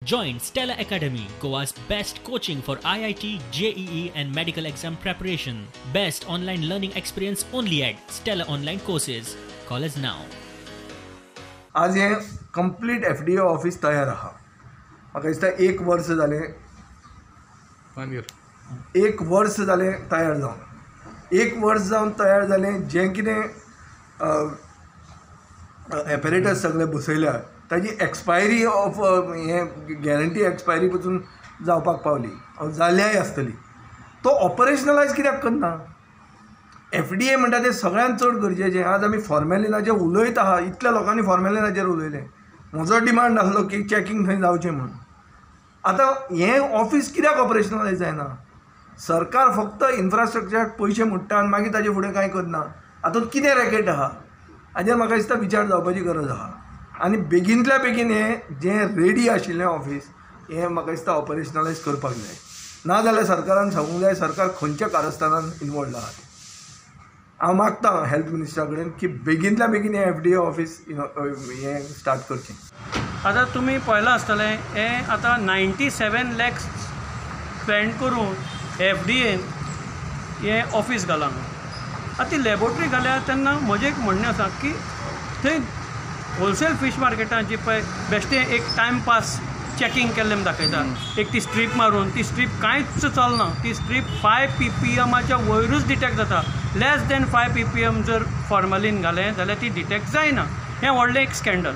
Join Stella Academy, Goa's best coaching for IIT, JEE and medical exam preparation. Best online learning experience only at Stella Online Courses. Call us now. आज हें complete FDA office तयार आहा. म्हाका दिसता एक वर्स जालें, एक वर्स जालें तयार जावन, एक वर्स जावन तयार जालें. जें कितें एपरेटस सगळे बसयल्या ताजी एक्सपायरी ऑफ हें गॅरंटी एक्सपायरी पसून जावपाक पावली, जाल्याय आसतली. तो ऑपरेशनलायज कित्याक करना? एफडीए म्हणटा तें सगळ्यांत चड गरजेचें. आज आमी फॉर्मेलिनाचेर उलयत आहा, इतल्या लोकांनी फॉर्मेलिनाचेर उलयलें. म्हजो डिमांड आसलो की चॅकिंग थंय जावचें म्हणून. आतां हें ऑफिस कित्याक ऑपरेशनलायज जायना? सरकार फक्त इन्फ्रास्ट्रक्चराक पयशे मोडटा आनी मागीर ताजे फुडें कांय करना. हातूंत कितें रॅकेट आहा हाजेर म्हाका दिसता विचार जावपाची गरज आहा. आनी बेगीनतल्या बेगीन हें जें रेडी आशिल्लें ऑफिस हें म्हाका दिसता ऑपरेशनलायज करपाक जाय. ना जाल्यार सरकारान सांगूंक जाय सरकार खंयच्या कारस्थानान इनवॉल्ड आहा तें. हांव मागता हेल्थ मिनिस्टरा कडेन की बेगीनतल्या बेगीन हें एफडीए ऑफिस हें स्टार्ट करचें. आतां तुमी पळयलां आसतलें हें आतां 97 लॅक्स स्पेंड करून एफडीएन हें ऑफिस घालां. आतां ती लॅबोरेटरी घाल्या तेन्ना म्हजें एक म्हणणें आसा की थंय होलसेल फीश मार्केटान जी पळय बेश्टें एक टायमपास चॅकिंग केल्लें म्हूण दाखयता, एक ती स्ट्रीप मारून, ती स्ट्रीप कांयच चलना. ती स्ट्रीप 5 ppm वयरूच डिटेक्ट जाता. लेस देन 5 ppm जर फॉर्मलीन घालें जाल्यार ती डिटेक्ट जायना. हें व्हडलें एक स्कँडल.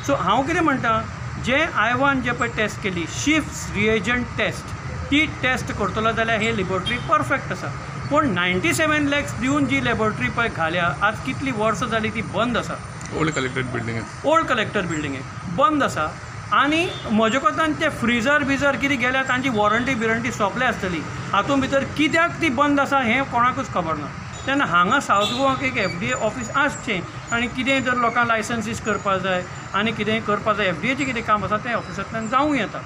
सो हांव कितें म्हणटा, जें आयवान जें पळय टेस्ट केली शिफ्ट रिएजंट टेस्ट, ती टेस्ट करतलो जाल्यार ही लॅबोरेटरी परफेक्ट आसा. पूण 97 लॅक्स दिवन जी लॅबोरेटरी पळय घाल्या, आज कितलीं वर्सां जालीं ती बंद आसा. Old collector building, old collector बिल्डिंगे बंद आसा. आनी म्हजे कोतान ते फ्रिजर बिजर कितें गेल्या तांची वॉरंटी बिरंटी सोंपल्या आसतली. हातूंत भितर कित्याक ती बंद आसा हें कोणाकूच खबर ना. तेन्ना हांगा सावथ गोवाक एक एफडीए ऑफिस आसचें आनी कितेंय जर लोकांक लायसन्सीस करपाक जाय आनी कितेंय करपाक जाय, एफडीएचें कितें काम आसा तें ऑफिसांतल्यान जावं येता.